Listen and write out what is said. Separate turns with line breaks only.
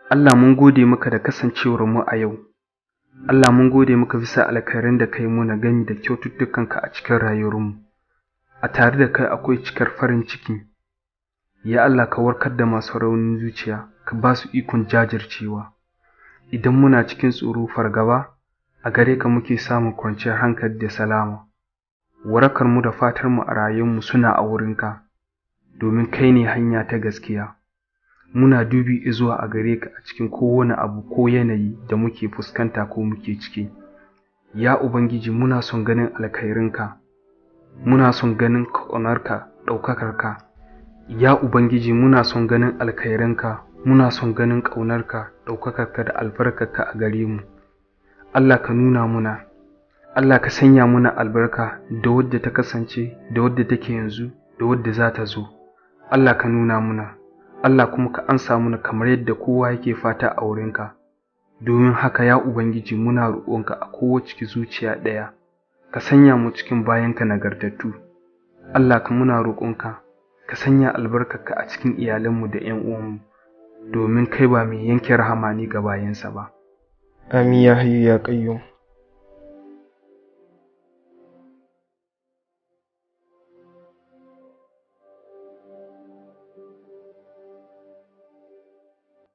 Allah, mun gode maka da kasancewar mu a yau. Allah, mun gode maka bisa alkhairan da kai muna gami da kyaututtukanka a cikin rayuwarmu. A tare da kai akwai cikar farin ciki. Ya Allah, ka warkar da masu raunin zuciya, ka ba su ikon jajircewa. Idan muna cikin tsoro, fargaba, a gare ka muke samun kwanciyar hankali da salama. Warakarmu da fatarmu a rayuwarmu suna a wurinka, domin kai ne hanya ta gaskiya. Muna dubi zuwa a gare ka a cikin kowane abu ko yanayi da muke fuskanta ko muke ciki. Ya Ubangiji, muna son ganin alkhairinka, muna son ganin ƙaunarka, ɗaukakarka. Ya Ubangiji, muna son ganin alkhairinka, muna son ganin ƙaunarka, ɗaukakarka da albarkarka a gare mu. Allah, ka nuna muna, Allah, ka sanya muna albarka da wadda ta kasance, da wadda take yanzu, da wadda za ta zo. Allah, ka nuna muna, Allah, kuma ka ansa muna kamar yadda kowa yake fata a wurinka. Domin haka, ya Ubangiji, muna roƙonka a kowace zuciya ɗaya, ka sanya mu cikin bayanka nagartattu. Allah, ka muna roƙonka, ka sanya albarkarka a cikin iyalanmu da ‘yan uwanmu, domin kai ba mai yanke rahama ne ga bayansa ba.
Amin ya hayyu ya qayyum.